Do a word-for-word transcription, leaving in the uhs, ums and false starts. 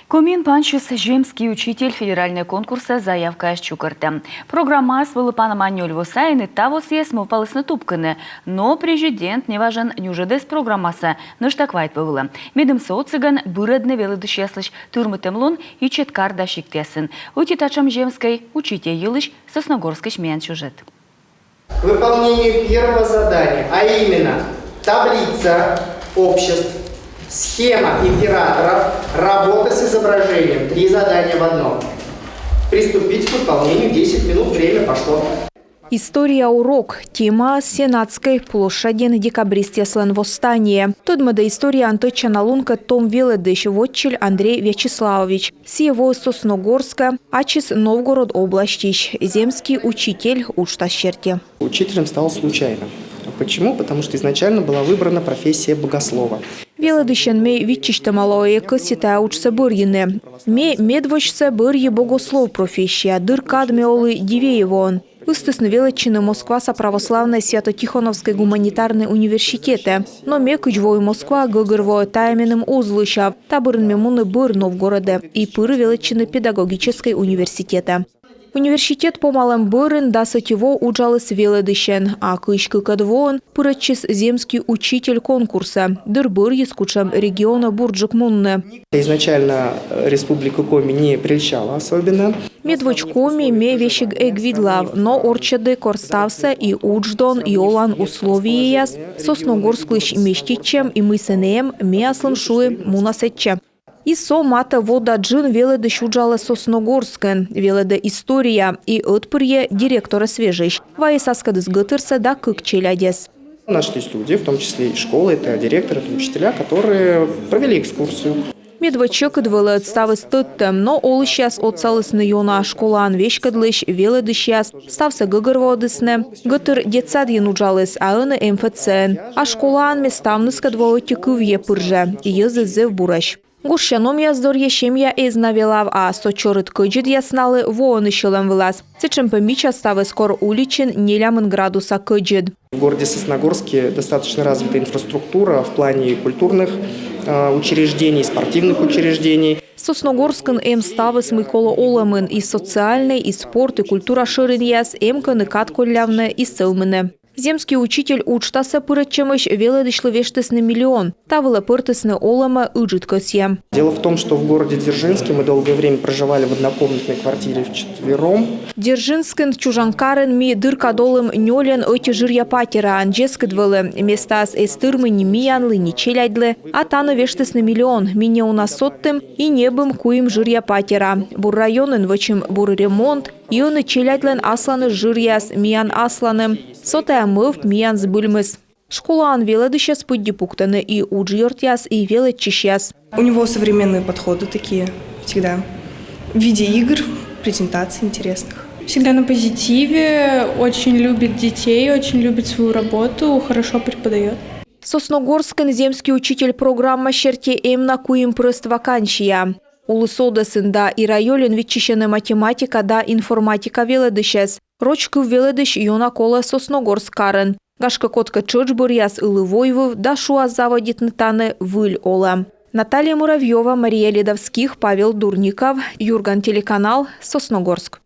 Комиын пансис «Земский учитель» федеральнӧй конкурсӧ заявкаяс чукӧртӧм. Программаас вӧлі панӧма нёль во сайын, и та во сійӧс мӧвпалісны тупкыны. Но президент неважӧн нюжӧдіс программасӧ нӧшта квайт во вылӧ, медым со отсӧгӧн бырӧдны велӧдысьяслысь тырмытӧмлун ичӧт кар да сиктъясын. Ӧти татшӧм «Земский учитель» йылысь Сосногорскысь миян сюжет. К выполнению первого задания, а именно таблица обществ, схема императоров, работа с изображением, три задания в одном. Приступить к выполнению, десять минут, время пошло. История урок. Тема — Сенатскӧй площадьын декабристъяслӧн восстание. Тӧдмӧдӧ, историяын тӧдчана лункӧд том велӧдысь, вотчыль Андрей Вячеславович. Сійӧ воис Сосногорскӧ, ачыс Новгород областьысь, «Земский учитель» уджтас серти. Учителем стал случайно. Почему? Потому что изначально была выбрана профессия богослова. Велӧдысьӧн ме виччысьтӧма лои, кӧсйи тайӧ уджсӧ бӧрйыны. Ме медводзсӧ бӧрйи богослов профессия, дыр кад ме олі Дивеевоын. Ыстісны велӧдчыны Москваса православнӧй Свято-Тихоновскӧй гуманитарнӧй университетӧ. Но ме, кыдз вои Москваӧ, гӧгӧрвои, тайӧ меным оз лӧсяв. Та бӧрын ме муні бӧр Новгородӧ и пыри велӧдчыны педагогическӧй университетӧ. Университет помалӧм бӧрын дас ӧти во уджаліс велӧдысьӧн, а кызь кыкӧд воын пырӧдчис «Земский учитель» конкурсӧ. Дыр бӧрйис кутшӧм регионӧ бурджык мунны. Изначально Республика Коми не прельщала особенно. Медводз Коми ме весиг эг видлав, но орччӧді, кор ставсӧ: и удждон, и олан условиеяс Сосногорсклысь меститчӧм, и мый сэні эм, ме аслым шуи: муна сэтчӧ. И со матӧ во да джын велӧдысь уджалӧ Сосногорскын, велӧдӧ история и ӧтпырйӧ директорӧс вежысь. Вайис аскӧдыс гӧтырсӧ да кык челядьӧс. Нашлись люди, в том числе и школы, это директоры, это учителя, которые провели экскурсию. Медводз сьӧкыд вӧлі ӧд ставыс тӧдтӧм, но олысьяс отсалісны ёна: школаын веськӧдлысь, велӧдысьяс. Ставсӧ гӧгӧрвоӧдісны. Гӧтыр детсадйын уджаліс, а ӧні МФЦ-ын. А школаын ме ставныскӧд во ӧти кывйӧ пыр жӧ, и йӧзыс зэв бурӧсь. Гожся номъяс дорйӧ семья эз на велав, а со чорыд кӧдзыдъяс налы воӧны сьӧлӧм вылас. Сэтшӧм пӧ мича ставыс, кор уличын нелямын градуса кӧдзыд. В городе Сосногорске достаточно развита инфраструктура в плане и культурных э, учреждений, и спортивных учреждений. Сосногорскын эм ставыс, мый колӧ олӧмын: и социальнӧй, и спорт, и культура шӧринъяс. Эм кӧні кад коллявны и сӧвмыны. «Земский учитель» уджтасӧ пырӧдчӧмысь велӧдысьлы вештісны миллион. Та вылӧ пӧртісны олӧмӧ ыджыд кӧсйӧм. Дело в том, что в городе Дзержинске мы долгое время проживали в однокомнатной квартире вчетвером. Дзержинскын чужан карын ми дыр кад олім нёльӧн ӧти жыръя патераын. Дзескыд вӧлі, местаыс эз тырмы ни миянлы, ни челядьлы. А тані вештісны миллион. Ми неуна содтім и ньӧбим куим жыръя патера. Бур районын вӧчим бур ремонт, и ӧні челядьлӧн асланыс жыръяс миян асланым. Со тайӧ мӧвп миян збыльмис. Школаын велӧдысьӧс пыдди пуктӧны и уджъёртъяс, и велӧдчысьяс. У него современные подходы такие всегда в виде игр, презентаций интересных. Всегда на позитиве, очень любит детей, очень любит свою работу, хорошо преподает. Сосногорскын «Земский учитель» программа серти эм на куим прӧст вакансия. Улыс Одесын да Ира-Ёльын виччысьӧны математика да информатика велӧдысьӧс. Роч кыв велӧдысь ёна колӧ Сосногорск карын. Гашкӧ, кодкӧ тшӧтш бӧръяс Ылі Войвыв да шуас заводитны тані выль олӧм. Наталья Муравьёва, Мария Ледовских, Павел Дурников, «Юрган» телеканал, Сосногорск.